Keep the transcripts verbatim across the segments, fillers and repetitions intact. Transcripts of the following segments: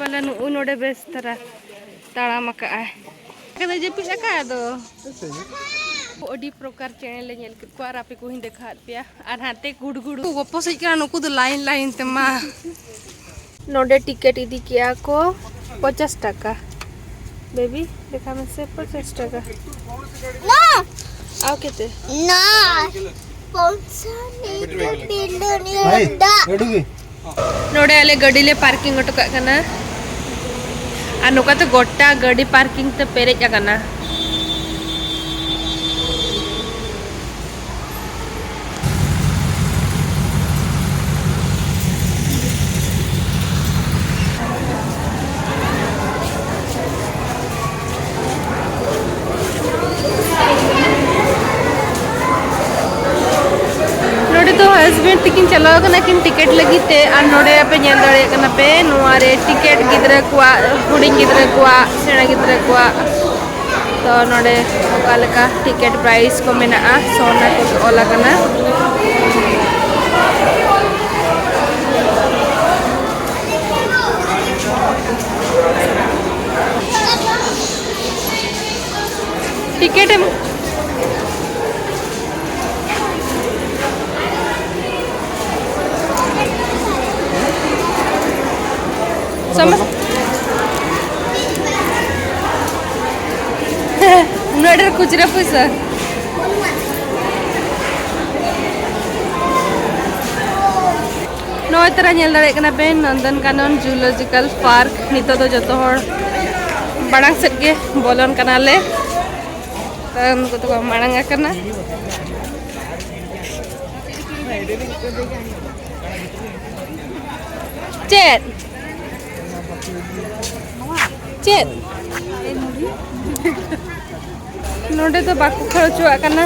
ᱵᱟᱞᱟ ᱱᱩᱜᱼᱩ ᱱᱚᱰᱮ ᱵᱮᱥ ᱫᱷᱟᱨᱟ ᱛᱟᱲᱟᱢ ᱟᱠᱟᱫᱼᱟᱭ᱾ ᱠᱟᱫᱟ ᱡᱟᱹᱯᱤᱫ ᱟᱠᱟᱫ ᱟᱫᱚ᱾ ᱟᱹᱰᱤ ᱯᱨᱚᱠᱟᱨ ᱪᱮᱬᱮ ᱞᱮ ᱧᱮᱞ ᱠᱮᱫ ᱠᱚᱣᱟ ᱟᱨ ᱟᱯᱮ ᱠᱚᱦᱚᱸᱧ ᱫᱮᱠᱷᱟᱣᱟᱫ ᱯᱮᱭᱟ᱾ ᱟᱨ ᱦᱟᱱᱛᱮ ᱜᱩᱰᱜᱩᱰ ᱠᱚ ᱜᱚᱯᱚᱥᱮᱡ ᱠᱟᱱᱟ ᱱᱩᱠᱩ ᱫᱚ line line ᱛᱮ ᱢᱟ᱾ ᱱᱚᱰᱮ ᱴᱤᱠᱤᱴ ᱤᱫᱤ ᱠᱮᱜᱼᱟ ᱠᱚ ᱯᱚᱧᱪᱟᱥ ᱴᱟᱠᱟ᱾ ᱵᱮᱵᱤ, ᱫᱮᱠᱷᱟ ᱢᱮᱥᱮ, ᱯᱚᱧᱪᱟᱥ ᱴᱟᱠᱟ᱾ ᱱᱟ᱾ ᱟᱣ ᱠᱮᱛᱮ? ᱱᱟ᱾ ᱯᱚᱧᱪᱟᱥ ᱴᱟᱠᱟ ᱵᱤᱞᱩᱱᱤ ᱵᱷᱟᱭ, ᱫᱟ᱾ ᱜᱟᱹᱰᱤ ᱜᱮ᱾ ᱱᱚᱰᱮ ᱟᱞᱮ ᱜᱟᱹᱰᱤ ᱞᱮ parking ᱦᱚᱴᱚ ᱠᱟᱜ ᱠᱟᱱᱟ᱾ ᱟᱨ ᱱᱚᱝᱠᱟᱛᱮ ᱜᱚᱴᱟ ᱜᱟᱹᱰᱤ parking ᱛᱮ ᱯᱮᱨᱮᱡ ᱟᱠᱟᱱᱟ᱾ ᱱᱚᱰᱮ ᱫᱚ husband ᱛᱟᱹᱠᱤᱱ ᱪᱟᱞᱟᱣ ᱠᱟᱱᱟ ᱠᱤᱱ ᱴᱤᱠᱤᱴ ᱞᱟᱹᱜᱤᱫ ᱛᱮ, ᱟᱨ ᱱᱚᱰᱮ ᱟᱯᱮ ᱧᱮᱞ ᱫᱟᱲᱮᱭᱟᱜ ᱠᱟᱱᱟ ᱯᱮ, ᱱᱚᱣᱟ ᱨᱮ ᱴᱤᱠᱤᱴ ᱜᱤᱫᱽᱨᱟᱹ ᱠᱚᱣᱟᱜ, ᱦᱩᱰᱤᱧ ᱜᱤᱫᱽᱨᱟᱹ ᱠᱚᱣᱟᱜ, ᱥᱮᱬᱟ ᱜᱤᱫᱽᱨᱟᱹ ᱠᱚᱣᱟᱜ᱾ ᱛᱚ ᱱᱚᱰᱮ ᱚᱠᱟ ᱞᱮᱠᱟ ᱴᱤᱠᱤᱴ price ᱠᱚ ᱢᱮᱱᱟᱜᱼᱟ, ᱥᱚᱱᱟ ᱠᱚ ᱚᱞ ᱟᱠᱟᱱᱟ᱾ ᱴᱤᱠᱤᱴ ᱮᱢ ᱥᱚᱢᱚᱥ-, ᱩᱱᱟᱹᱜ ᱰᱷᱮᱨ ᱠᱷᱩᱪᱨᱟᱹ ᱯᱚᱭᱥᱟ᱾ ᱱᱚᱜᱼᱚᱭ ᱛᱚᱨᱟ ᱧᱮᱞ ᱫᱟᱲᱮᱭᱟᱜ ᱠᱟᱱᱟ ᱯᱮ ᱱᱚᱱᱫᱚᱱ ᱠᱟᱱᱚᱱ Zoological Park᱾ ᱱᱤᱛᱚᱜ ᱫᱚ ᱡᱚᱛᱚ ᱦᱚᱲ ᱢᱟᱲᱟᱝ ᱥᱮᱫ ᱜᱮ ᱵᱚᱞᱚᱱ ᱠᱟᱱᱟᱞᱮ᱾ ᱛᱟᱭᱚᱢ ᱠᱚᱫᱚ ᱠᱚ ᱢᱟᱲᱟᱝ ᱟᱠᱟᱱᱟ᱾ ᱪᱮᱫ? ᱪᱮᱫ? ᱱᱚᱰᱮ ᱫᱚ ᱵᱟᱠᱚ ᱠᱷᱟᱹᱲ ᱦᱚᱪᱚᱣᱟᱜ ᱠᱟᱱᱟ᱾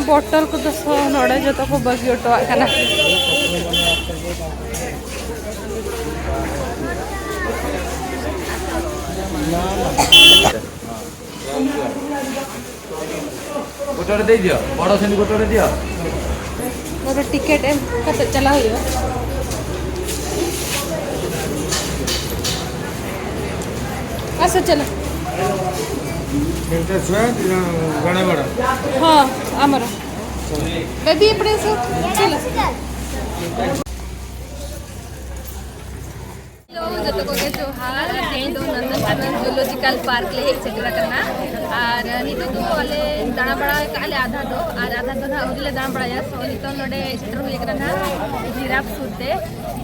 ᱵᱚᱴᱚᱞ ᱠᱚᱫᱚ ᱥᱚ ᱱᱚᱰᱮ ᱡᱚᱛᱚ ᱠᱚ ᱵᱟᱹᱜᱤ ᱦᱚᱴᱚᱣᱟᱜ ᱠᱟᱱᱟ᱾ ଗୋଟେ ଗୋଟେ ଦେଇଦିଅ, ବଡ଼ ସେମିତି ଗୋଟେ ଗୋଟେ ଦିଅ। ଗୋଟେ ଟିକେଟ ଏମ କତେ ଚଲା ହୁଏ? ଆସ ଚାଲ। ହଁ, ଆମର ବେବି ଏପଟେ ଆସ। ଚାଲ। ᱦᱮᱞᱳ, ᱡᱚᱛᱚ ᱠᱚᱜᱮ ᱡᱚᱦᱟᱨ᱾ ᱛᱮᱦᱮᱧ ᱫᱚ ᱱᱚᱱᱫᱚᱱᱠᱟᱱᱚᱱ ᱡᱩᱞᱚᱡᱤᱠᱟᱞ ᱯᱟᱨᱠ ᱞᱮ ᱦᱮᱡ ᱥᱮᱴᱮᱨ ᱟᱠᱟᱱᱟ᱾ ᱟᱨ ᱱᱤᱛᱚᱜ ᱫᱚ ᱟᱞᱮ ᱫᱟᱬᱟ ᱵᱟᱲᱟ ᱟᱠᱟᱫ ᱞᱮ ᱟᱫᱷᱟ ᱫᱚ, ᱟᱨ ᱟᱫᱷᱟ ᱫᱚ ᱱᱟᱦᱟᱜ ᱟᱹᱣᱨᱤ ᱞᱮ ᱫᱟᱬᱟ ᱵᱟᱲᱟᱭᱟ᱾ ᱛᱚ, ᱱᱤᱛᱚᱜ ᱱᱚᱰᱮ ᱥᱮᱴᱮᱨ ᱦᱩᱭ ᱟᱠᱟᱱᱟ ᱱᱟᱦᱟᱜ ᱡᱤᱨᱟᱯ ᱥᱩᱨ ᱛᱮ᱾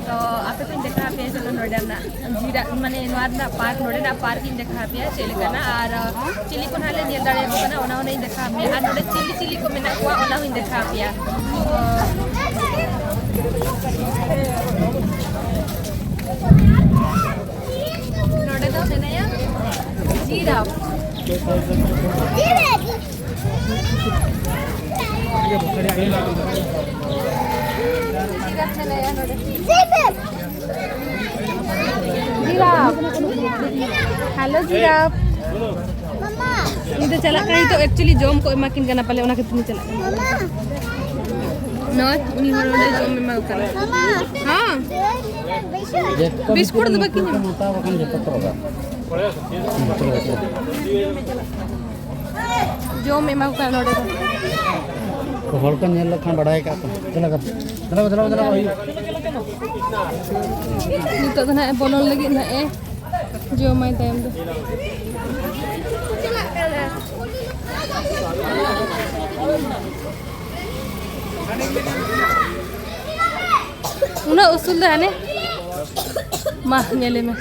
ᱛᱚ, ᱟᱯᱮ ᱠᱚᱧ ᱫᱮᱠᱷᱟᱣ ᱟᱯᱮᱭᱟ᱾ ᱪᱚᱞᱚ, ᱱᱚᱰᱮᱱᱟᱜ ᱡᱤᱨᱟᱯ, ᱢᱟᱱᱮ, ᱱᱚᱣᱟ ᱨᱮᱱᱟᱜ ᱯᱟᱨᱠ, ᱱᱚᱰᱮᱱᱟᱜ ᱯᱟᱨᱠ ᱤᱧ ᱫᱮᱠᱷᱟᱣ ᱟᱯᱮᱭᱟ ᱪᱮᱫ ᱞᱮᱠᱟᱱᱟ᱾ ᱟᱨ ᱪᱤᱞᱤ ᱠᱚ ᱱᱟᱦᱟᱜ ᱞᱮ ᱧᱮᱞ ᱫᱟᱲᱮᱭᱟᱠᱚ ᱠᱟᱱᱟ, ᱚᱱᱟ ᱦᱚᱸ ᱱᱟᱦᱟᱜ ᱤᱧ ᱫᱮᱠᱷᱟᱣ ᱟᱯᱮᱭᱟ᱾ ᱟᱨ ᱱᱚᱰᱮ ᱪᱤᱞᱤ ᱪᱤᱞᱤ ᱠᱚ ᱢᱮᱱᱟᱜ ᱠᱚᱣᱟ, ᱚᱱᱟ ᱦᱚᱸᱧ ᱫᱮᱠᱷᱟᱣ ᱟᱯᱮᱭᱟ᱾ ᱱᱚᱰᱮ ᱫᱚ ᱢᱮᱱᱟᱭᱟ ᱡᱤᱨᱟᱯ᱾ ᱡᱤᱨᱟᱯ ᱢᱮᱱᱟᱭᱟ ᱱᱚᱰᱮ᱾ ᱡᱤᱨᱟᱯ᱾ ᱦᱮᱞᱳ, ᱡᱤᱨᱟᱯ᱾ ᱩᱱᱤ ᱫᱚ ᱪᱟᱞᱟᱜ ᱠᱟᱱᱟ ᱱᱤᱛᱚᱜ, actually ᱡᱚᱢ ᱠᱚ ᱮᱢᱟ ᱠᱤᱱ ᱠᱟᱱᱟ ᱯᱟᱞᱮ, ᱚᱱᱟ ᱠᱷᱟᱹᱛᱤᱨ ᱩᱱᱤ ᱪᱟᱞᱟᱜ ᱠᱟᱱᱟ᱾ ᱱᱚᱜᱼᱚᱭ, ᱩᱱᱤ ᱦᱚᱲ ᱚᱸᱰᱮ ᱡᱚᱢ ᱮᱢᱟ ᱠᱚ ᱠᱟᱱᱟ᱾ ᱦᱚᱸ᱾ ᱵᱤᱥᱠᱩᱴ ᱫᱚ ᱵᱟᱹᱠᱤ ᱧᱟᱢᱟ᱾ ᱡᱚᱢ ᱮᱢᱟ ᱠᱚ ᱠᱟᱱᱟ ᱱᱚᱰᱮ ᱫᱚ᱾ ᱦᱚᱲ ᱠᱚ ᱧᱮᱞ ᱞᱮᱠᱷᱟᱱ ᱵᱟᱲᱟᱭ ᱠᱟᱜ ᱠᱚ᱾ ᱪᱟᱞᱟᱜ ᱠᱟᱱᱟ᱾ ᱪᱟᱞᱟᱜ ᱠᱟᱱᱟ, ᱪᱟᱞᱟᱜ ᱠᱟᱱᱟ, ᱪᱟᱞᱟᱜ ᱠᱟᱱᱟ, ᱦᱩᱭᱩᱜ᱾ ᱱᱤᱛᱚᱜ ᱫᱚ ᱱᱟᱦᱟᱜ ᱮ ᱵᱚᱞᱚᱱ ᱞᱟᱹᱜᱤᱫ ᱱᱟᱦᱟᱜ ᱮ ᱡᱚᱢᱟᱭ ᱛᱟᱭᱚᱢ ᱫᱚ᱾ ᱩᱱᱟᱹᱜ ᱩᱥᱩᱞ ᱫᱚ ᱦᱟᱱᱮ, ᱢᱟ ᱧᱮᱞᱮ ᱢᱮ᱾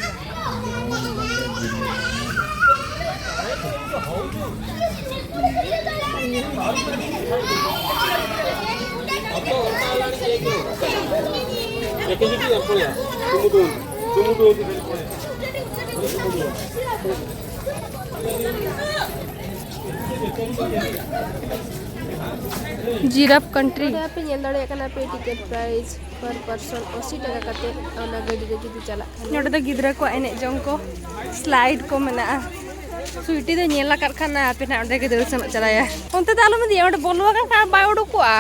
Giraffe country. ᱱᱚᱰᱮ ᱟᱯᱮ ᱧᱮᱞ ᱫᱟᱲᱮᱭᱟᱜ ᱠᱟᱱᱟ ᱯᱮ, ticket price per person ᱟᱥᱤ ᱴᱟᱠᱟ ᱠᱟᱛᱮ, ᱚᱱᱟ ᱜᱟᱹᱰᱤ ᱨᱮ ᱡᱩᱫᱤ ᱪᱟᱞᱟᱜ ᱠᱷᱟᱱ᱾ ᱱᱚᱰᱮ ᱫᱚ ᱜᱤᱫᱽᱨᱟᱹ ᱠᱚᱣᱟᱜ ᱮᱱᱮᱡ ᱡᱚᱝ ᱠᱚ slide ᱠᱚ ᱢᱮᱱᱟᱜᱼᱟ᱾ ᱥᱩᱭᱴᱤ ᱫᱚ ᱧᱮᱞ ᱟᱠᱟᱫ ᱠᱷᱟᱱ ᱟᱯᱮ ᱱᱟᱜ ᱚᱸᱰᱮ ᱜᱮ ᱫᱟᱹᱲ ᱥᱮᱱᱚᱜ ᱪᱟᱞᱟᱭᱟ᱾ ᱚᱱᱛᱮ ᱫᱚ ᱟᱞᱚᱢ ᱤᱫᱤᱭᱟ, ᱚᱸᱰᱮ ᱵᱚᱞᱚ ᱟᱠᱟᱱ ᱠᱷᱟᱱ ᱵᱟᱭ ᱩᱰᱩᱠᱚᱜᱼᱟ᱾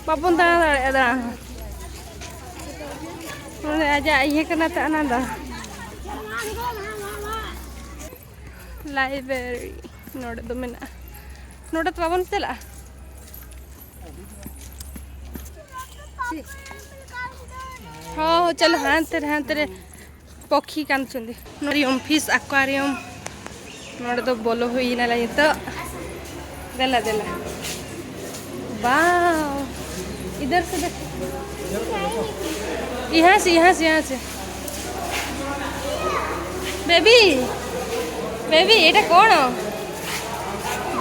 ᱵᱟᱵᱚᱱ ᱫᱟᱬᱟ ᱫᱟᱲᱮᱭᱟᱜᱼᱟ ᱫᱟᱬᱟ ᱦᱚᱸ᱾ ᱚᱱᱮ ᱟᱡᱟᱜ ᱤᱭᱟᱹ ᱠᱟᱱᱟ ᱛᱚ ᱚᱱᱟ ᱫᱚ᱾ ᱞᱟᱭᱵᱨᱮᱨᱤ ᱱᱚᱰᱮ ᱫᱚ ᱢᱮᱱᱟᱜᱼᱟ᱾ ᱱᱚᱰᱮ ᱛᱚ ᱵᱟᱵᱚᱱ ᱪᱟᱞᱟᱜᱼᱟ᱾ ᱦᱚᱸ, ᱪᱚᱞᱚ, ᱦᱟᱱᱛᱮ ᱨᱮ, ᱦᱟᱱᱛᱮ ᱨᱮ ᱯᱚᱠᱷᱤ ᱠᱟᱱ ᱪᱚᱸᱫᱤ᱾ ᱱᱚᱰᱮ ᱯᱷᱤᱥ ᱟᱠᱣᱟᱨᱤᱭᱟᱢ᱾ ᱱᱚᱰᱮ ᱫᱚ ᱵᱚᱞᱚ ᱦᱩᱭ ᱮᱱᱟᱞᱮ ᱱᱤᱛᱚᱜ᱾ ᱫᱮᱞᱟ, ᱫᱮᱞᱟ᱾ वाओ, इधर से देख। यहाँ से, यहाँ से, यहाँ से। बेबी, बेबी, এটা কোন?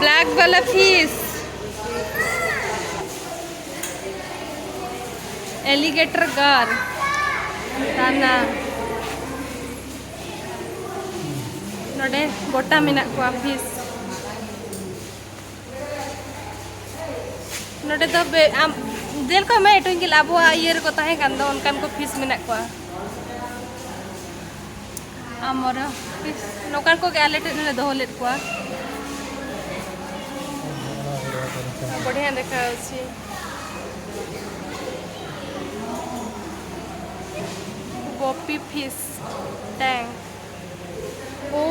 ব্ল্যাক বালা ফিশ। এলিগেটর গার। ᱫᱟᱱᱟ᱾ ᱱᱚᱰᱮ ᱜᱚᱴᱟ ᱢᱮᱱᱟᱜ ᱠᱚᱣᱟ ᱯᱷᱤᱥ᱾ ᱱᱚᱰᱮ ᱫᱚ ᱵᱮ-, ᱟᱢ ᱧᱮᱞ ᱠᱚ ᱢᱮ, ᱮᱴᱩᱧ ᱜᱮᱞ ᱟᱵᱚᱣᱟᱜ ᱤᱭᱟᱹ ᱨᱮᱠᱚ ᱛᱟᱦᱮᱸ ᱠᱟᱱ ᱫᱚ, ᱚᱱᱠᱟᱱ ᱠᱚ ᱯᱷᱤᱥ ᱢᱮᱱᱟᱜ ᱠᱚᱣᱟ᱾ ᱟᱢᱚᱨ ᱯᱷᱤᱥ, ᱱᱚᱝᱠᱟᱱ ᱠᱚᱜᱮ ᱟᱞᱮ ᱴᱷᱮᱱ ᱞᱮ ᱫᱚᱦᱚ ᱞᱮᱫ ᱠᱚᱣᱟ᱾ बढ़िया देखा जाଉଛି। Gopi fees tank. ᱳ,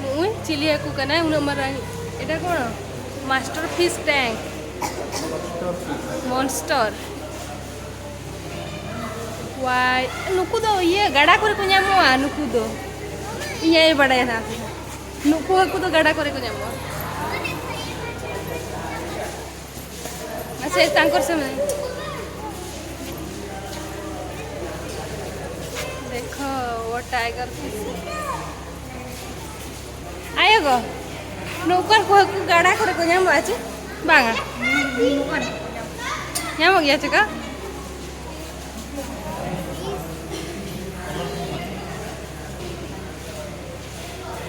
ᱱᱩᱭ ᱪᱤᱞᱤ ᱦᱟᱹᱠᱩ ᱠᱟᱱᱟᱭ ᱩᱱᱟᱹᱜ ᱢᱟᱨᱟᱝ? এটা কোন? Master fish tank. Monster. Y, ᱱᱩᱠᱩ ᱫᱚ ᱤᱭᱟᱹ ᱜᱟᱰᱟ ᱠᱚᱨᱮ ᱠᱚ ᱧᱟᱢᱚᱜᱼᱟ, ᱱᱩᱠᱩ ᱫᱚ᱾ ᱤᱧ ᱟᱭᱳ ᱵᱟᱰᱟᱭᱟ ᱱᱟᱦᱟᱜ᱾ ᱱᱩᱠᱩ ᱦᱟᱹᱠᱩ ᱫᱚ ᱜᱟᱰᱟ ᱠᱚᱨᱮ ᱠᱚ ᱧᱟᱢᱚᱜᱼᱟ᱾ ᱟᱪᱪᱷᱟ, ᱛᱟᱝᱠᱚᱨ ᱥᱮ ᱢᱮ᱾ ᱫᱮᱠᱷᱚ, ᱳ ᱴᱟᱭᱜᱟᱨ ᱯᱷᱤᱥ᱾ ᱟᱭᱳ ᱜᱚ, ᱱᱚᱝᱠᱟᱱ ᱠᱚ ᱦᱟᱹᱠᱩ ᱜᱟᱰᱟ ᱠᱚᱨᱮ ᱠᱚ ᱧᱟᱢᱚᱜᱼᱟ ᱪᱮ? ᱵᱟᱝᱟ᱾ ᱧᱟᱢᱚᱜ ᱜᱮᱭᱟ ᱪᱮ ᱠᱟ?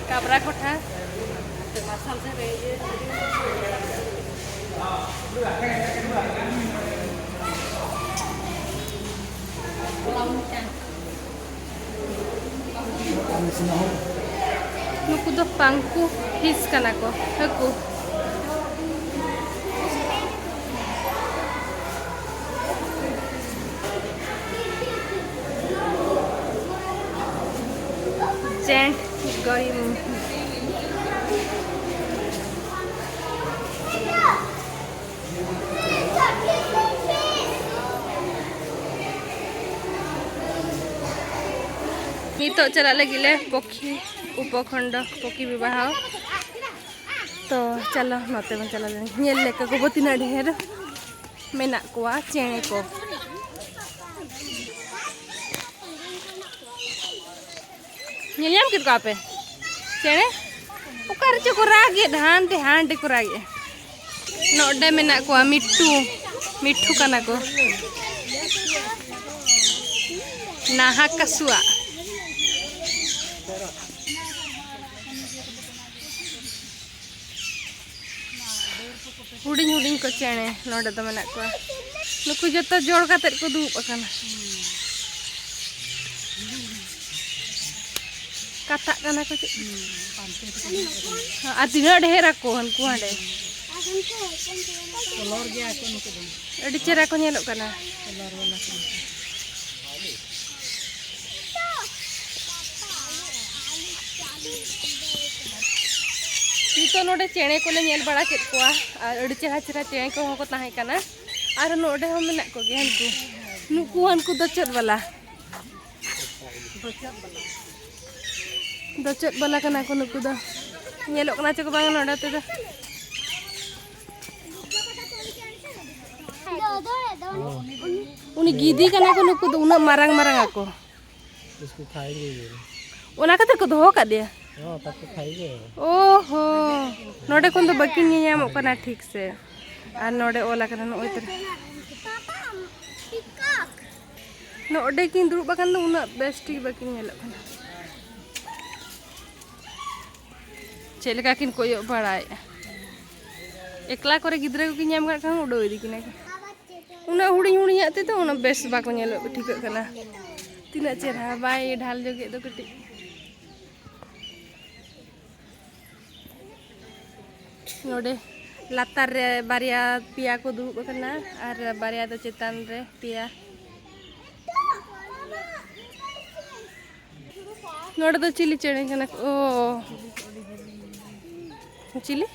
ᱠᱟᱵᱨᱟ ᱠᱚᱴᱷᱟ᱾ ᱱᱩᱠᱩ ᱫᱚ ᱯᱟᱝᱠᱩ ᱯᱷᱤᱥ ᱠᱟᱱᱟ ᱠᱚ, ᱦᱟᱹᱠᱩ᱾ ᱡᱮᱱᱴ ᱜᱟᱹᱭ ᱢᱩ- ᱱᱤᱛᱚᱜ ᱪᱟᱞᱟᱜ ᱞᱟᱹᱜᱤᱫ ᱞᱮ ᱯᱚᱠᱷᱤ ᱩᱯᱚᱠᱷᱚᱸᱰ ᱯᱚᱠᱷᱤ ᱵᱤᱵᱟᱦᱚ᱾ ᱛᱚ ᱪᱚᱞᱚ ᱱᱚᱛᱮ ᱵᱚᱱ ᱪᱟᱞᱟᱣ ᱞᱮᱱ ᱧᱮᱞ ᱞᱮᱠᱟ ᱠᱚ ᱛᱤᱱᱟᱹᱜ ᱰᱷᱮᱨ ᱢᱮᱱᱟᱜ ᱠᱚᱣᱟ ᱪᱮᱬᱮ ᱠᱚ᱾ ᱧᱮᱞ ᱧᱟᱢ ᱠᱮᱫ ᱠᱚᱣᱟ ᱯᱮ ᱪᱮᱬᱮ? ᱚᱠᱟ ᱨᱮᱪᱚ ᱠᱚ ᱨᱟᱜ ᱮᱫ, ᱦᱟᱱᱰᱮ ᱦᱟᱱᱰᱮ ᱠᱚ ᱨᱟᱜ ᱮᱫ᱾ ᱱᱚᱰᱮ ᱢᱮᱱᱟᱜ ᱠᱚᱣᱟ ᱢᱤᱴᱷᱩ, ᱢᱤᱴᱷᱩ ᱠᱟᱱᱟ ᱠᱚ᱾ ᱱᱟᱦᱟ ᱠᱟᱥᱩᱣᱟ᱾ ᱦᱩᱰᱤᱧ ᱦᱩᱰᱤᱧ ᱠᱚ ᱪᱮᱬᱮ ᱱᱚᱰᱮ ᱫᱚ ᱢᱮᱱᱟᱜ ᱠᱚᱣᱟ᱾ ᱱᱩᱠᱩ ᱡᱚᱛᱚ ᱡᱚᱲ ᱠᱟᱛᱮᱫ ᱠᱚ ᱫᱩᱲᱩᱵ ᱟᱠᱟᱱᱟ᱾ ᱠᱟᱛᱷᱟᱜ ᱠᱟᱱᱟ ᱠᱚ ᱪᱮᱫ? ᱟᱨ ᱛᱤᱱᱟᱹᱜ ᱰᱷᱮᱨ ᱟᱠᱚ ᱦᱟᱱᱠᱩ ᱦᱟᱸᱰᱮ᱾ ᱠᱚᱞᱚᱨ ᱜᱮᱭᱟ ᱠᱚ ᱱᱩᱠᱩ ᱫᱚ᱾ ᱟᱹᱰᱤ ᱪᱮᱦᱨᱟ ᱠᱚ ᱧᱮᱞᱚᱜ ᱠᱟᱱᱟ᱾ ᱠᱚᱞᱚᱨ ᱵᱟᱞᱟ ᱠᱟᱱᱟ ᱠᱚ᱾ ᱱᱤᱛᱚᱜ ᱱᱚᱰᱮ ᱪᱮᱬᱮ ᱠᱚᱞᱮ ᱧᱮᱞ ᱵᱟᱲᱟ ᱠᱮᱫ ᱠᱚᱣᱟ ᱟᱨ ᱟᱹᱰᱤ ᱪᱮᱦᱨᱟ ᱪᱮᱦᱨᱟ ᱪᱮᱬᱮ ᱠᱚᱦᱚᱸ ᱠᱚ ᱛᱟᱦᱮᱸ ᱠᱟᱱᱟ᱾ ᱟᱨ ᱱᱚᱰᱮ ᱦᱚᱸ ᱢᱮᱱᱟᱜ ᱠᱚᱜᱮᱭᱟ ᱦᱟᱱᱠᱩ, ᱱᱩᱠᱩ ᱦᱟᱱᱠᱩ ᱫᱚ ᱪᱮᱫ ᱵᱟᱞᱟ? ᱫᱚ ᱪᱮᱫ ᱵᱟᱞᱟ ᱠᱟᱱᱟ ᱠᱚ ᱱᱩᱠᱩ ᱫᱚ? ᱧᱮᱞᱚᱜ ᱠᱟᱱᱟ ᱪᱮ ᱠᱚ ᱵᱟᱝ ᱱᱚᱰᱮ ᱛᱮᱫᱚ? ᱩᱱᱤ ᱜᱤᱫᱤ ᱠᱟᱱᱟ ᱠᱚ ᱱᱩᱠᱩ ᱫᱚ, ᱩᱱᱟᱹᱜ ᱢᱟᱨᱟᱝ ᱢᱟᱨᱟᱝ ᱟᱠᱚ᱾ ᱤᱥᱠᱩ ᱠᱷᱟᱭᱮᱸᱜᱮ ᱭᱮ᱾ ᱚᱱᱟ ᱠᱷᱟᱹᱛᱤᱨ ᱠᱚ ᱫᱚᱦᱚ ᱠᱟᱫᱮᱭᱟ? ᱦᱚᱸ, ᱛᱟᱠᱚ ᱠᱷᱟᱭᱮᱸᱜᱮ᱾ ᱳᱦᱳ, ᱱᱚᱰᱮ ᱠᱷᱚᱱ ᱫᱚ ᱵᱟᱹᱠᱤᱱ ᱧᱮᱧᱟᱢᱚᱜ ᱠᱟᱱᱟ ᱴᱷᱤᱠ ᱥᱮ᱾ ᱟᱨ ᱱᱚᱰᱮ ᱚᱞ ᱟᱠᱟᱱᱟ ᱱᱚᱜᱼᱚᱭ ᱛᱚᱨᱟ᱾ ᱱᱚᱰᱮ ᱠᱤᱱ ᱫᱩᱲᱩᱵ ᱟᱠᱟᱱ ᱫᱚ ᱩᱱᱟᱹᱜ ᱵᱮᱥ ᱴᱷᱤᱠ ᱵᱟᱹᱠᱤᱱ ᱧᱮᱞᱚᱜ ᱠᱟᱱᱟ᱾ ᱪᱮᱫ ᱞᱮᱠᱟ ᱠᱤᱱ ᱠᱚᱭᱚᱜ ᱵᱟᱲᱟᱭᱮᱫᱼᱟ᱾ ᱮᱠᱞᱟ ᱠᱚᱨᱮ ᱜᱤᱫᱽᱨᱟᱹ ᱠᱚᱠᱤᱱ ᱧᱟᱢ ᱠᱟᱜ ᱠᱷᱟᱱ ᱩᱰᱟᱹᱣ ᱤᱫᱤ ᱠᱤᱱᱟ ᱠᱤᱱ᱾ ᱩᱱᱟᱹᱜ ᱦᱩᱰᱤᱧ ᱦᱩᱰᱤᱧᱟᱜ ᱛᱮᱫᱚ ᱩᱱᱟᱹᱜ ᱵᱮᱥ ᱵᱟᱠᱚ ᱧᱮᱞᱚᱜ ᱴᱷᱤᱠᱟᱹᱜ ᱠᱟᱱᱟ᱾ ᱛᱤᱱᱟᱹᱜ ᱪᱮᱦᱨᱟ ᱵᱟᱭ ᱰᱷᱟᱞ ᱡᱚᱜᱮᱫ ᱫᱚ ᱠᱟᱹᱴᱤᱡ᱾ ᱱᱚᱰᱮ ᱞᱟᱛᱟᱨ ᱨᱮ ᱵᱟᱨᱭᱟ ᱯᱮᱭᱟ ᱠᱚ ᱫᱩᱲᱩᱵ ᱟᱠᱟᱱᱟ ᱟᱨ ᱵᱟᱨᱭᱟ ᱫᱚ ᱪᱮᱛᱟᱱ ᱨᱮ ᱯᱮᱭᱟ᱾ ᱱᱚᱰᱮ ᱫᱚ ᱪᱤᱞᱤ ᱪᱮᱬᱮ ᱠᱟᱱᱟ ᱠᱚ? ᱚ, ᱪᱤᱞᱤ?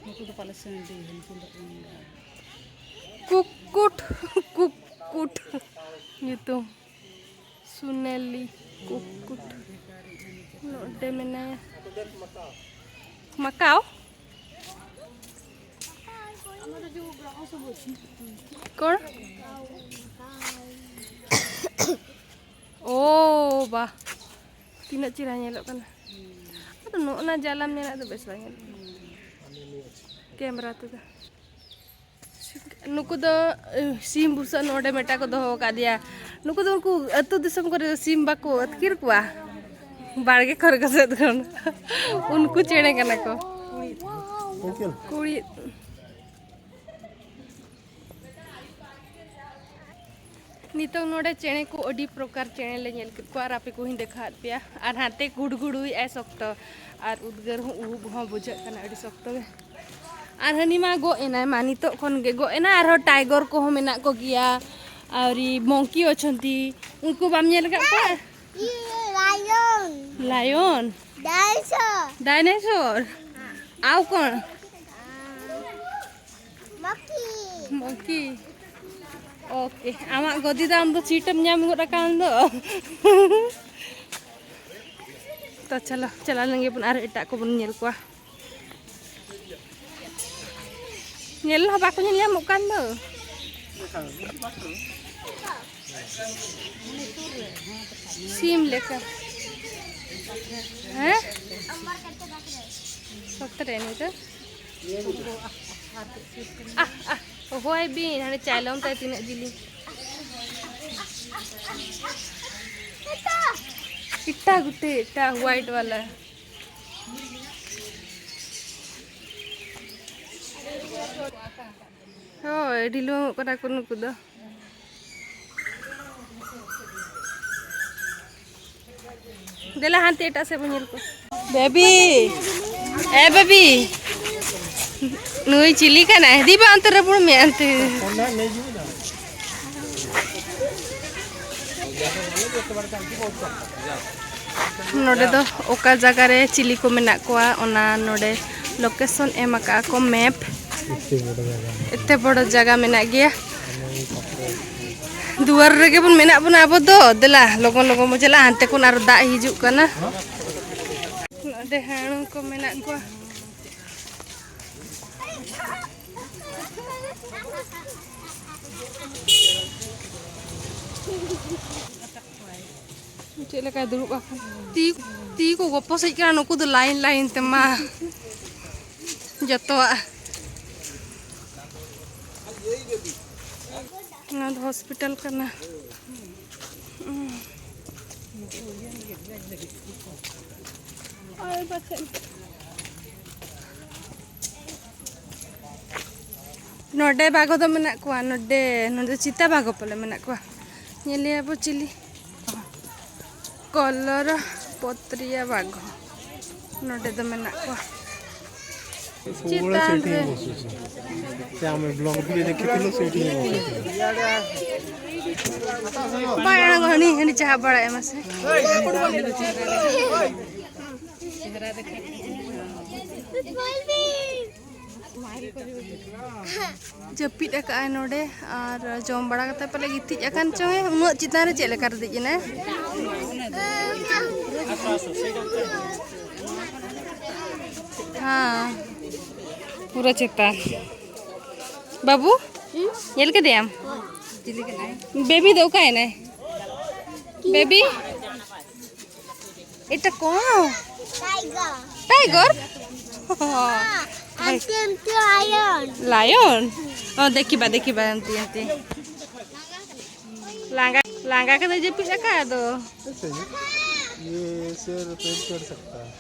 ᱱᱩᱠᱩ ᱫᱚ ᱯᱟᱞᱮ ᱥᱟᱺᱰᱤ, ᱦᱟᱹᱱᱠᱩ ᱫᱚ ᱮᱸᱜᱟ᱾ ᱠᱩᱠᱩᱴ, ᱠᱩᱠᱩᱴ ᱧᱩᱛᱩᱢ᱾ ᱥᱩᱱᱮᱞᱤ ᱠᱩᱠᱩᱴ ᱱᱚᱰᱮ ᱢᱮᱱᱟᱭᱟ᱾ ᱢᱟᱠᱟᱣ? ᱠᱚᱬ? ᱳ ᱵᱟ, ᱛᱤᱱᱟᱹᱜ ᱪᱮᱦᱨᱟ ᱧᱮᱞᱚᱜ ᱠᱟᱱᱟ᱾ ᱟᱫᱚ ᱱᱚᱜᱼᱚ ᱱᱟ ᱡᱟᱞᱟᱢ ᱢᱮᱱᱟᱜ ᱫᱚ ᱵᱮᱥ ᱵᱟᱝ ᱧᱮᱞᱚᱜ ᱠᱟᱱᱟ᱾ ᱠᱮᱢᱨᱟ ᱛᱮᱫᱚ᱾ ᱱᱩᱠᱩ ᱫᱚ, ᱮ, ᱥᱤᱢ ᱵᱩᱥᱟᱹᱜ ᱱᱚᱰᱮ ᱢᱤᱫᱴᱟᱝ ᱠᱚ ᱫᱚᱦᱚ ᱟᱠᱟᱫᱮᱭᱟ᱾ ᱱᱩᱠᱩ ᱫᱚ ᱩᱱᱠᱩ ᱟᱹᱛᱩ ᱫᱤᱥᱚᱢ ᱠᱚᱨᱮ ᱫᱚ ᱥᱤᱢ ᱵᱟᱠᱚ ᱟᱹᱛᱠᱤᱨ ᱠᱚᱣᱟ, ᱵᱟᱲᱜᱮ ᱠᱚᱨᱮ ᱠᱚ ᱥᱮᱫ ᱠᱷᱚᱱ᱾ ᱩᱱᱠᱩ ᱪᱮᱬᱮ ᱠᱟᱱᱟ ᱠᱚ᱾ ᱠᱩᱲᱤᱫ᱾ ᱱᱤᱛᱚᱝ ᱱᱚᱰᱮ ᱪᱮᱬᱮ ᱠᱚ, ᱟᱹᱰᱤ ᱯᱨᱚᱠᱟᱨ ᱪᱮᱬᱮ ᱞᱮ ᱧᱮᱞ ᱠᱮᱫ ᱠᱚᱣᱟ ᱟᱨ ᱟᱯᱮ ᱠᱚᱦᱚᱧ ᱫᱮᱠᱷᱟᱣᱟᱫ ᱯᱮᱭᱟ᱾ ᱟᱨ ᱦᱟᱱᱛᱮ ᱜᱩᱰᱜᱩᱰᱩᱭᱮᱫ ᱟᱭ ᱥᱚᱠᱛᱚ, ᱟᱨ ᱩᱫᱽᱜᱟᱹᱨ ᱦᱚᱸ, ᱩᱦᱩᱵ ᱦᱚᱸ ᱵᱩᱡᱷᱟᱹᱜ ᱠᱟᱱᱟ ᱟᱹᱰᱤ ᱥᱚᱠᱛᱚ ᱜᱮ᱾ ᱟᱨ ᱦᱟᱹᱱᱤ ᱢᱟ ᱜᱚᱜ ᱮᱱᱟᱭ, ᱢᱟ ᱱᱤᱛᱚᱜ ᱠᱷᱚᱱ ᱜᱮ ᱜᱚᱜ ᱮᱱᱟ᱾ ᱟᱨᱦᱚᱸ ᱴᱟᱭᱜᱚᱨ ᱠᱚᱦᱚᱸ ᱢᱮᱱᱟᱜ ᱠᱚᱜᱮᱭᱟ, ᱟᱹᱣᱨᱤ ᱢᱚᱝᱠᱤ ᱚᱪᱷᱚᱱᱛᱤ, ᱩᱱᱠᱩ ᱵᱟᱢ ᱧᱮᱞ ᱟᱠᱟᱫ ᱠᱚᱣᱟ? ᱞᱟᱭᱚᱱ᱾ ᱞᱟᱭᱚᱱ? ᱰᱟᱭᱱᱮᱥᱚᱨ᱾ ᱰᱟᱭᱱᱮᱥᱚᱨ? ᱟᱣ ᱠᱚᱬ? ᱢᱚᱝᱠᱤ᱾ ᱢᱚᱝᱠᱤ? ᱳᱠᱮ, ᱟᱢᱟᱜ ᱜᱚᱫᱤ ᱫᱚ ᱟᱢ ᱫᱚ ᱥᱤᱴ ᱮᱢ ᱧᱟᱢ ᱜᱚᱫ ᱟᱠᱟᱱ ᱫᱚ᱾ ᱛᱚ ᱪᱚᱞᱚ, ᱪᱟᱞᱟᱣ ᱞᱮᱱ ᱜᱮᱵᱚᱱ ᱟᱨ ᱮᱴᱟᱜ ᱠᱚᱵᱚᱱ ᱧᱮᱞ ᱠᱚᱣᱟ᱾ ᱧᱮᱞ ᱦᱚᱸ ᱵᱟᱠᱚ ᱧᱮᱞ ᱧᱟᱢᱚᱜ ᱠᱟᱱ ᱫᱚ᱾ ᱥᱤᱢ ᱞᱮᱠᱟ᱾ ᱦᱮᱸ? ᱥᱚᱠᱛᱚ ᱨᱮ ᱱᱩᱭ ᱫᱚ᱾ ᱟᱦ, ᱟᱦ, ᱦᱚᱦᱚᱭ ᱵᱤᱱ, ᱦᱟᱱᱮ ᱪᱟᱭᱞᱚᱢ ᱛᱟᱭ ᱛᱤᱱᱟᱹᱜ ᱡᱤᱞᱤᱧ᱾ ᱮᱴᱟ ᱜᱩᱴᱮ, ᱮᱴᱟ white ᱵᱟᱞᱟ᱾ ᱦᱳᱭ, ᱰᱷᱤᱞᱣᱟᱹᱝᱚᱜ ᱠᱟᱱᱟ ᱠᱚ ᱱᱩᱠᱩ ᱫᱚ᱾ ᱫᱮᱞᱟ ᱦᱟᱱᱛᱮ ᱮᱴᱟᱜ ᱥᱮᱫ ᱵᱚᱱ ᱧᱮᱞ ᱠᱚᱣᱟ᱾ ᱵᱮᱵᱤ, ᱮ ᱵᱮᱵᱤ, ᱱᱩᱭ ᱪᱤᱞᱤ ᱠᱟᱱᱟᱭ? ᱫᱤ ᱵᱟ ᱚᱱᱛᱮ ᱨᱮ ᱵᱩᱲ ᱢᱮ ᱚᱱᱛᱮ᱾ ᱱᱚᱰᱮ ᱫᱚ ᱚᱠᱟ ᱡᱟᱭᱜᱟ ᱨᱮ ᱪᱤᱞᱤ ᱠᱚ ᱢᱮᱱᱟᱜ ᱠᱚᱣᱟ, ᱚᱱᱟ ᱱᱚᱰᱮ ᱞᱳᱠᱮᱥᱚᱱ ᱮᱢ ᱟᱠᱟᱫᱼᱟ ᱠᱚ, ᱢᱮᱯ᱾ ᱮᱛᱮ ᱵᱚᱲᱚ ᱡᱟᱭᱜᱟ ᱢᱮᱱᱟᱜ ᱜᱮᱭᱟ᱾ ᱫᱩᱣᱟᱹᱨ ᱨᱮᱜᱮ ᱵᱚᱱ ᱢᱮᱱᱟᱜ ᱵᱚᱱᱟ ᱟᱵᱚ ᱫᱚ᱾ ᱫᱮᱞᱟ, ᱞᱚᱜᱚᱱ ᱞᱚᱜᱚᱱ ᱵᱚᱱ ᱪᱟᱞᱟᱜᱼᱟ, ᱦᱟᱱᱛᱮ ᱠᱷᱚᱱ ᱟᱨᱚ ᱫᱟᱜ ᱦᱤᱡᱩᱜ ᱠᱟᱱᱟ᱾ ᱱᱚᱰᱮ ᱦᱟᱹᱬᱩ ᱠᱚ ᱢᱮᱱᱟᱜ ᱠᱚᱣᱟ᱾ ᱪᱮᱫ ᱞᱮᱠᱟᱭ ᱫᱩᱲᱩᱵ ᱟᱠᱟᱱ᱾ ᱛᱤ, ᱛᱤ ᱠᱚ ᱜᱚᱯᱚᱥᱮᱡ ᱠᱟᱱᱟ ᱱᱩᱠᱩ ᱫᱚ ᱞᱟᱭᱤᱱ ᱞᱟᱭᱤᱱ ᱛᱮ ᱢᱟ᱾ ᱡᱚᱛᱚᱣᱟᱜ᱾ ᱱᱚᱣᱟ ᱫᱚ ᱦᱚᱥᱯᱤᱴᱟᱞ ᱠᱟᱱᱟ᱾ ᱱᱚᱰᱮ ᱵᱟᱜᱷᱚ ᱫᱚ ᱢᱮᱱᱟᱜ ᱠᱚᱣᱟ, ᱱᱚᱰᱮ, ᱱᱚᱰᱮ ᱪᱤᱛᱟ ᱵᱟᱜᱷᱚ ᱯᱟᱞᱮ ᱢᱮᱱᱟᱜ ᱠᱚᱣᱟ᱾ ᱧᱮᱞᱮᱭᱟ ᱵᱚ ᱪᱤᱞᱤ᱾ ᱠᱚᱞᱚᱨ ᱯᱚᱛᱨᱤᱭᱟ ᱵᱟᱜᱷᱚ ᱱᱚᱰᱮ ᱫᱚ ᱢᱮᱱᱟᱜ ᱠᱚᱣᱟ᱾ ᱪᱮᱛᱟᱱ ᱨᱮ᱾ ସେ ଆମେ ବ୍ଲଗ୍ ଟିକେ ଦେଖିଥିଲୁ, ସେଇଠି ହିଁ ବସିଥିଲୁ। ବାୟାଣ ହନି ହନି ଚାହା ବଡ଼ ଏମାସେ। ᱡᱟᱹᱯᱤᱫ ᱟᱠᱟᱫᱼᱟᱭ ᱱᱚᱰᱮ, ᱟᱨ ᱡᱚᱢ ᱵᱟᱲᱟ ᱠᱟᱛᱮ ᱯᱟᱞᱮ ᱜᱤᱛᱤᱡ ᱟᱠᱟᱱ ᱪᱚᱝ ᱮ, ᱩᱱᱟᱹᱜ ᱪᱮᱛᱟᱱ ᱨᱮ ᱪᱮᱫ ᱞᱮᱠᱟ ᱨᱮ ᱫᱮᱡ ᱮᱱᱟᱭ? ᱦᱮᱸ, ᱯᱩᱨᱟᱹ ᱪᱮᱛᱟᱱ᱾ ᱵᱟᱹᱵᱩ, ᱧᱮᱞ ᱠᱮᱫᱮᱭᱟᱢ? ᱵᱮᱵᱤ ᱫᱚ ᱚᱠᱟᱭᱮᱱᱟᱭ? ᱵᱮᱵᱤ? এটা কোন? টাইগার। টাইগার? হ্যাঁ, আনতে আনতে লায়ন। লায়ন? ও, দেখিবা, দেখিবা, আনতে আনতে। ᱞᱟᱸᱜᱟ, ᱞᱟᱸᱜᱟ ᱠᱟᱛᱮ ᱡᱟᱹᱯᱤᱫ ᱟᱠᱟᱫ ᱫᱚ᱾ ऐसे ही। ये शेर पेट कर सकता है।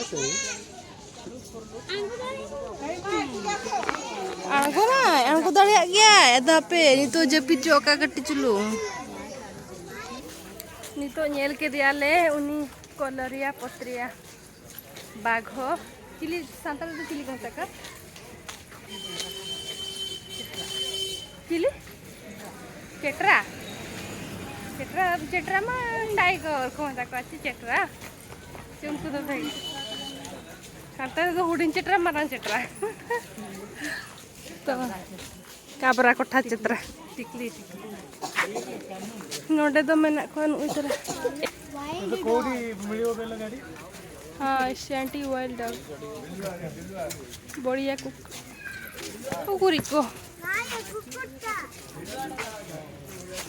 ऐसे ही। ᱟᱬᱜᱚᱱᱟᱭ, ᱟᱬᱜᱚ ᱫᱟᱲᱮᱭᱟᱜ ᱜᱮᱭᱟᱭ᱾ ᱟᱫᱚ ᱦᱟᱯᱮ, ᱱᱤᱛᱚᱜ ᱡᱟᱹᱯᱤᱫ ᱪᱚ ᱚᱠᱟ ᱠᱟᱹᱴᱤᱡ ᱪᱩᱞᱩᱝ᱾ ᱱᱤᱛᱚᱜ ᱧᱮᱞ ᱠᱮᱫᱮᱭᱟᱞᱮ ᱩᱱᱤ ᱠᱚᱞᱚᱨᱤᱭᱟ ᱯᱚᱛᱨᱤᱭᱟ ᱵᱟᱜᱷᱚ᱾ ᱪᱤᱞᱤ ᱥᱟᱱᱛᱟᱲ ᱛᱮ ᱪᱤᱞᱤ ᱠᱚ ᱢᱮᱛᱟ ᱠᱚᱣᱟ? ᱪᱮᱴᱨᱟ? ᱪᱮᱴᱨᱟ, ᱪᱮᱴᱨᱟ ᱢᱟ ᱴᱟᱭᱜᱚᱨ ᱠᱚ ᱢᱮᱛᱟ ᱠᱚᱣᱟ, ᱪᱮᱫ ᱪᱮᱴᱨᱟ? ᱪᱮ ᱩᱱᱠᱩ ᱫᱚ ᱵᱷᱟᱹᱜᱤ᱾ ᱥᱟᱱᱛᱟᱲ ᱫᱚ ᱦᱩᱰᱤᱧ ᱪᱮᱴᱨᱟ, ᱢᱟᱨᱟᱝ ᱪᱮᱴᱨᱟ᱾ ᱛᱚ, ᱠᱟᱵᱨᱟ ᱠᱚᱴᱷᱟ ᱪᱮᱴᱨᱟ᱾ ᱴᱤᱠᱞᱤ, ᱴᱤᱠᱞᱤ᱾ ᱱᱚᱰᱮ ᱫᱚ ᱢᱮᱱᱟᱜ ᱠᱚᱣᱟ ᱱᱩᱜᱼᱩᱭ ᱛᱟᱨᱟ᱾ ᱦᱮᱸ, ᱥᱮᱱᱴᱤ ᱣᱟᱭᱤᱞᱰ ᱰᱚᱜᱽ᱾ ᱵᱚᱲᱤᱭᱟ ᱠᱩᱠ᱾ ᱩᱠᱩᱨᱤᱡ ᱠᱚ᱾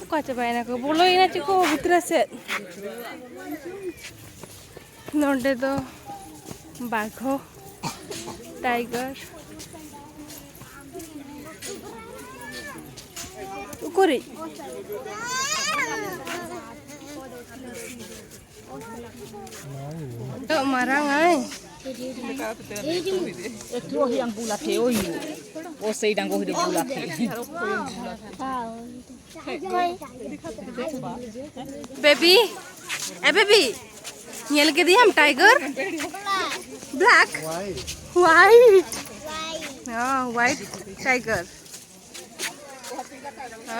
ᱚᱠᱟ ᱪᱟᱵᱟᱭᱮᱱᱟ ᱠᱚ? ᱵᱚᱞᱚᱭᱮᱱᱟ ᱪᱚ ᱠᱚ ᱵᱷᱤᱛᱨᱤ ᱥᱮᱫ᱾ ᱱᱚᱰᱮ ᱫᱚ ᱵᱟᱜᱷᱚ, ᱴᱟᱭᱜᱟᱨ᱾ ᱩᱠᱩᱨᱤᱡ? ᱱᱤᱛᱚᱜ ᱢᱟᱨᱟᱝ ᱟᱭ᱾ ᱮ, ᱛᱩ ᱦᱤᱭᱟᱝ ᱵᱩᱞᱟ ᱛᱮ, ᱳᱭ᱾ ᱳ ᱥᱮᱭ ᱰᱟᱝᱜᱚ ᱦᱤᱫᱤ ᱵᱩᱞᱟ ᱛᱮ᱾ ᱵᱮᱵᱤ, ᱮ ᱵᱮᱵᱤ, ᱧᱮᱞ ᱠᱮᱫᱮᱭᱟᱢ ᱴᱟᱭᱜᱚᱨ? ᱵᱞᱮᱠ? ᱦᱣᱟᱭᱤᱴ? ᱦᱚᱸ, ᱦᱣᱟᱭᱤᱴ ᱴᱟᱭᱜᱚᱨ᱾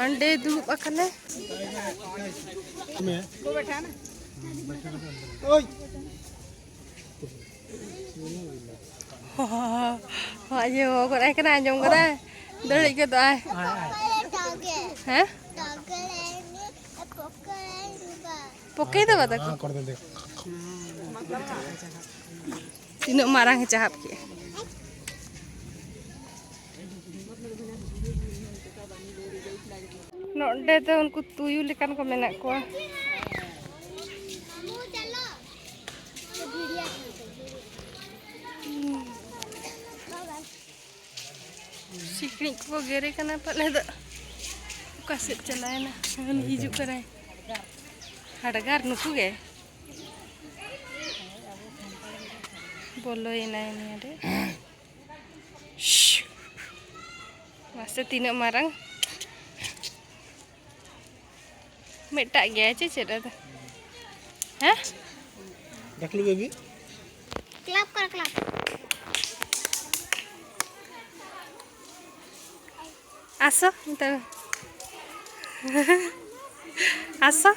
ᱚᱸᱰᱮ ᱫᱩᱲᱩᱵ ᱟᱠᱟᱱᱟᱭ᱾ ᱦᱚᱸ, ᱤᱭᱟᱹ ᱦᱚᱦᱚ ᱜᱚᱫ ᱟᱭ ᱠᱟᱱᱟ, ᱟᱸᱡᱚᱢ ᱜᱚᱫᱟᱭ, ᱫᱟᱹᱲ ᱦᱮᱡ ᱜᱚᱫᱚᱜ ᱟᱭ᱾ ᱦᱮᱸ? ᱯᱚᱠᱮ ᱫᱚ ᱵᱟᱫᱟ ᱠᱚ᱾ ᱛᱤᱱᱟᱹᱜ ᱢᱟᱨᱟᱝ ᱮ ᱪᱟᱦᱟᱵ ᱠᱮᱜᱼᱟ᱾ ᱱᱚᱰᱮ ᱫᱚ ᱩᱱᱠᱩ ᱛᱩᱭᱩ ᱞᱮᱠᱟᱱ ᱠᱚ ᱢᱮᱱᱟᱜ ᱠᱚᱣᱟ᱾ ᱥᱤᱠᱲᱤᱡ ᱠᱚᱠᱚ ᱜᱮᱨᱮ ᱠᱟᱱᱟ ᱯᱟᱞᱮ ᱫᱚ᱾ ᱚᱠᱟ ᱥᱮᱫ ᱪᱟᱞᱟᱣᱮᱱᱟ? ᱩᱱᱤ ᱦᱤᱡᱩᱜ ᱠᱟᱱᱟᱭ᱾ ᱦᱟᱰᱜᱟᱨ ᱱᱩᱠᱩ ᱜᱮ᱾ ᱵᱚᱞᱚᱭᱮᱱᱟᱭ ᱱᱤᱭᱟᱹ ᱨᱮ᱾ ᱢᱟᱥᱮ ᱛᱤᱱᱟᱹᱜ ᱢᱟᱨᱟᱝ᱾ ᱢᱤᱫᱴᱟᱜ ᱜᱮᱭᱟᱭ ᱪᱮ ᱪᱮᱫ ᱟᱫᱚ? ᱦᱮᱸ? ᱰᱟᱠᱞᱩ ᱵᱮᱵᱤ? ᱠᱞᱟᱯ ᱠᱚᱨ, ᱠᱞᱟᱯ᱾ ᱟᱥᱚ, ᱢᱮᱛᱟᱭ ᱢᱮ᱾ ᱟᱥᱟ᱾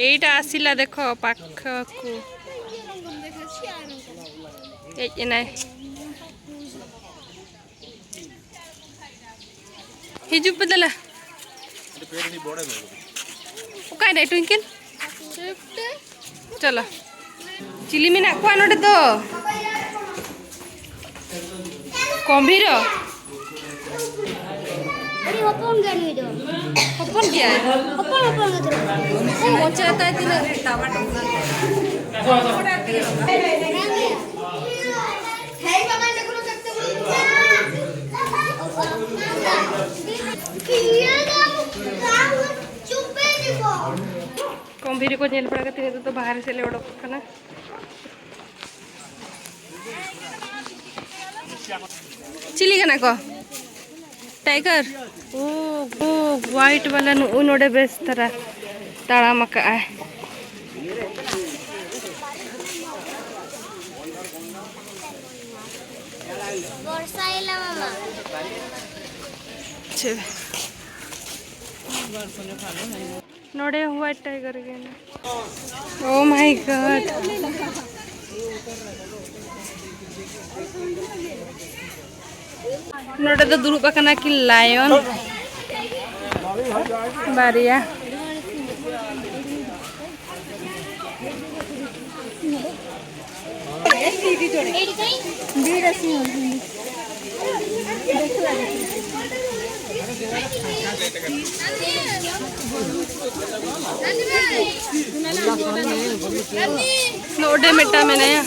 ᱮᱭᱴᱟ ᱟᱥᱤᱞᱟ, ᱫᱮᱠᱷᱚ ᱯᱟᱠᱷ ᱠᱚ᱾ ᱦᱮᱡ ᱮᱱᱟᱭ᱾ ᱦᱤᱡᱩᱜ ᱯᱮ ᱫᱮᱞᱟ᱾ ᱚᱠᱟᱭ ᱱᱟᱭ ᱴᱩᱭᱤᱝᱠᱮᱞ? ᱪᱚᱞᱚ᱾ ᱪᱤᱞᱤ ᱢᱮᱱᱟᱜ ᱠᱚᱣᱟ ᱱᱚᱰᱮ ᱫᱚ? ᱠᱚᱢᱵᱷᱤᱨᱚ? ᱟᱹᱰᱤ ᱦᱚᱯᱚᱱ ᱜᱮᱭᱟ ᱱᱩᱭ ᱫᱚ᱾ ᱦᱚᱯᱚᱱ ᱜᱮᱭᱟᱭ? ᱦᱚᱯᱚᱱ ᱦᱚᱯᱚᱱ ᱜᱮ ᱛᱟᱦᱮᱸ᱾ ᱚ, ᱢᱚᱪᱟ ᱛᱟᱭ ᱛᱤᱱᱟᱹᱜ ᱴᱟᱵᱟ ᱴᱟᱵᱟ᱾ ᱠᱚᱢᱵᱷᱤᱨᱤ ᱠᱚ ᱧᱮᱞ ᱵᱟᱲᱟ ᱠᱟᱛᱮ ᱱᱤᱛᱚᱜ ᱫᱚ ᱵᱟᱦᱨᱮ ᱥᱮᱫ ᱞᱮ ᱚᱰᱚᱠᱚᱜ ᱠᱟᱱᱟ᱾ ᱪᱤᱞᱤ ᱠᱟᱱᱟ ᱠᱚ? ᱴᱟᱭᱜᱟᱨ? ᱳ, ᱳ, ᱦᱣᱟᱭᱤᱴ ᱵᱟᱞᱟ ᱱᱩᱜᱼᱩ ᱱᱚᱰᱮ ᱵᱮᱥ ᱫᱷᱟᱨᱟ ᱛᱟᱲᱟᱢ ᱟᱠᱟᱜᱼᱟᱭ᱾ ᱵᱚᱨᱥᱟ ᱮᱞᱟ ᱢᱟᱢᱟ᱾ ᱟᱪᱪᱷᱟ᱾ ᱱᱚᱰᱮ ᱦᱚᱸ white tiger ᱜᱮ ᱢᱮᱱᱟᱜᱼᱟ᱾ Oh my God᱾ ᱱᱚᱰᱮ ᱫᱚ ᱫᱩᱲᱩᱵ ᱟᱠᱟᱱᱟ ᱠᱤᱱ lion ᱵᱟᱨᱭᱟ᱾ ᱱᱚᱰᱮ ᱢᱤᱫᱴᱟᱝ ᱢᱮᱱᱟᱭᱟ᱾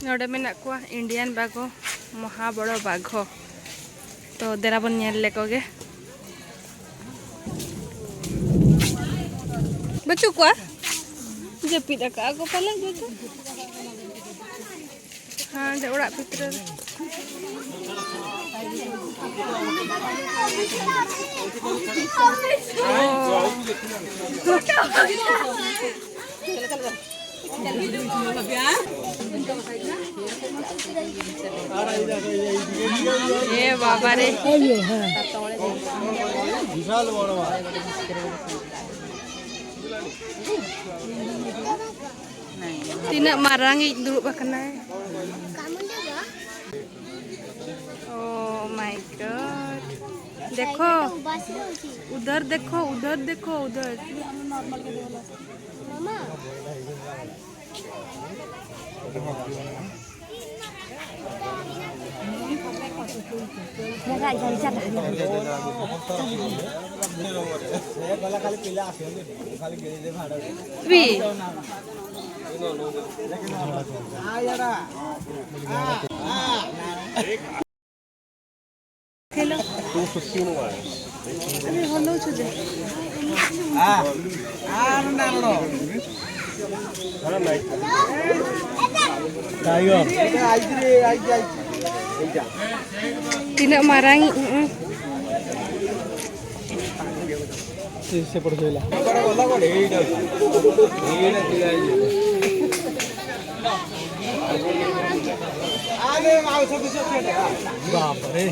ᱱᱚᱰᱮ ᱢᱮᱱᱟᱜ ᱠᱚᱣᱟ Indian ᱵᱟᱜᱷᱚ, ᱢᱚᱦᱟ ᱵᱚᱲᱚ ᱵᱟᱜᱷᱚ᱾ ᱛᱚ ᱫᱮᱞᱟ ᱵᱚᱱ ᱧᱮᱞ ᱞᱮᱠᱚ ᱜᱮ᱾ ᱵᱟᱹᱪᱩᱜ ᱠᱚᱣᱟ? ᱡᱟᱹᱯᱤᱫ ᱟᱠᱟᱫᱼᱟ ᱠᱚ ᱯᱟᱞᱮ ᱡᱚᱛᱚ᱾ ᱦᱟᱸᱰᱮ ᱚᱲᱟᱜ ᱵᱷᱤᱛᱨᱤ ᱨᱮ᱾ ᱚ᱾ ᱮ ᱵᱟᱵᱟ ᱨᱮ᱾ ᱛᱤᱱᱟᱹᱜ ᱢᱟᱨᱟᱝ ᱤᱡ ᱫᱩᱲᱩᱵ ᱟᱠᱟᱱᱟᱭ᱾ Oh my God. देखो, उधर देखो, उधर देखो, उधर। Hello. Two fifteen words. अरे, hello छुजे। Tiger. ᱛᱤᱱᱟᱹᱜ ᱢᱟᱨᱟᱝ ᱤᱡ, ᱦᱩᱸ᱾ ᱥᱮ, ᱥᱮ ᱯᱚᱲ ᱦᱩᱭᱞᱟ᱾ ᱵᱟᱯ ᱨᱮ᱾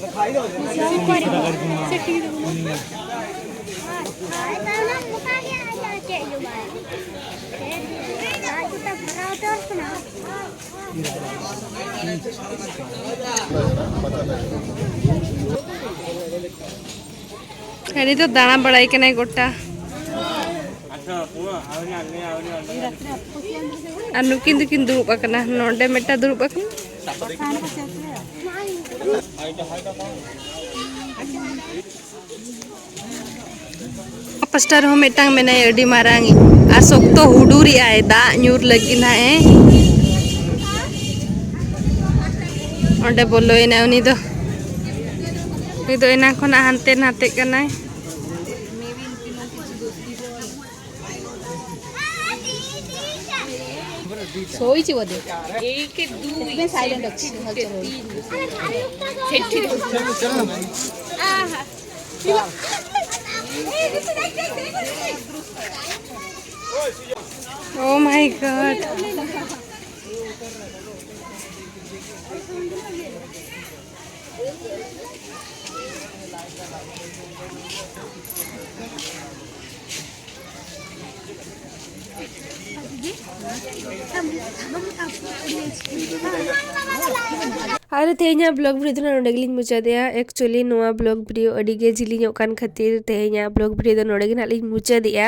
ᱦᱟᱹᱱᱤ ᱫᱚ ᱫᱟᱬᱟ ᱵᱟᱲᱟᱭ ᱠᱟᱱᱟᱭ ᱜᱚᱴᱟ᱾ ᱟᱨ ᱱᱩᱠᱤᱱ ᱫᱚᱠᱤᱱ ᱫᱩᱲᱩᱵ ᱟᱠᱟᱱᱟ, ᱱᱚᱰᱮ ᱢᱤᱫᱴᱟᱝ ᱫᱩᱲᱩᱵ ᱟᱠᱟᱱᱟ᱾ ᱯᱟᱥᱴᱟ ᱨᱮᱦᱚᱸ ᱢᱤᱫᱴᱟᱝ ᱢᱮᱱᱟᱭᱟ, ᱟᱹᱰᱤ ᱢᱟᱨᱟᱝ ᱟᱨ ᱥᱚᱠᱛᱚ ᱦᱩᱰᱩᱨᱮᱜᱼᱟᱭ, ᱫᱟᱜ ᱧᱩᱨ ᱞᱟᱹᱜᱤᱫ ᱱᱟᱦᱟᱜ ᱮ ᱚᱸᱰᱮ ᱵᱚᱞᱚᱭᱮᱱᱟ ᱩᱱᱤ ᱫᱚ᱾ ᱩᱱᱤ ᱫᱚ ᱮᱱᱟᱝ ᱠᱷᱚᱱᱟᱜ ᱦᱟᱱᱛᱮ ᱱᱟᱛᱮᱜ ᱠᱟᱱᱟᱭ᱾ ଶୋଇଛି ବୋଧେ। ଏକ, ଦୁଇ, ତିନି, ଚାରି, ପାଞ୍ଚ। ସେଠି ଦେଖ। ଆହା। ଓ My God. ᱟᱨ ᱛᱮᱦᱮᱧᱟᱜ vlog video ᱫᱚ ᱱᱚᱰᱮ ᱜᱮᱞᱤᱧ ᱢᱩᱪᱟᱹᱫᱮᱜᱼᱟ᱾ Actually ᱱᱚᱣᱟ vlog video ᱟᱹᱰᱤ ᱜᱮ ᱡᱤᱞᱤᱧᱚᱜ ᱠᱟᱱ ᱠᱷᱟᱹᱛᱤᱨ ᱛᱮᱦᱮᱧᱟᱜ vlog video ᱫᱚ ᱱᱚᱰᱮ ᱜᱮ ᱱᱟᱦᱟᱜ ᱞᱤᱧ ᱢᱩᱪᱟᱹᱫᱮᱜᱼᱟ᱾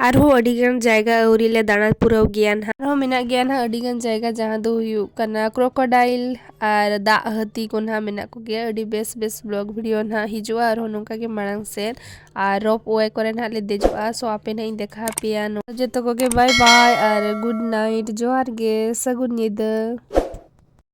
ᱟᱨᱦᱚᱸ ᱟᱹᱰᱤ ᱜᱟᱱ ᱡᱟᱭᱜᱟ ᱟᱹᱣᱨᱤ ᱞᱮ ᱫᱟᱬᱟ ᱯᱩᱨᱟᱹᱣ ᱜᱮᱭᱟ ᱱᱟᱦᱟᱜ᱾ ᱟᱨᱦᱚᱸ ᱢᱮᱱᱟᱜ ᱜᱮᱭᱟ ᱱᱟᱦᱟᱜ ᱟᱹᱰᱤ ᱜᱟᱱ ᱡᱟᱭᱜᱟ, ᱡᱟᱦᱟᱸ ᱫᱚ ᱦᱩᱭᱩᱜ ᱠᱟᱱᱟ crocodile ᱟᱨ ᱫᱟᱜ ᱦᱟᱹᱛᱤ ᱠᱚ ᱱᱟᱦᱟᱜ ᱢᱮᱱᱟᱜ ᱠᱚᱜᱮᱭᱟ᱾ ᱟᱹᱰᱤ ᱵᱮᱥ ᱵᱮᱥ vlog video ᱱᱟᱦᱟᱜ ᱦᱤᱡᱩᱜᱼᱟ ᱟᱨᱦᱚᱸ ᱱᱚᱝᱠᱟ ᱜᱮ ᱢᱟᱲᱟᱝ ᱥᱮᱫ᱾ ᱟᱨ rope way ᱠᱚᱨᱮ ᱱᱟᱦᱟᱜ ᱞᱮ ᱫᱮᱡᱚᱜᱼᱟ᱾ So ᱟᱯᱮ ᱱᱟᱦᱟᱜ ᱤᱧ ᱫᱮᱠᱷᱟᱣ ᱟᱯᱮᱭᱟ᱾ ᱱᱚ-, ᱡᱚᱛᱚ ᱠᱚᱜᱮ bye bye ᱟᱨ good night, ᱡᱚᱦᱟᱨ ᱜᱮ, ᱥᱟᱹᱜᱩᱱ ᱧᱤᱫᱟᱹ᱾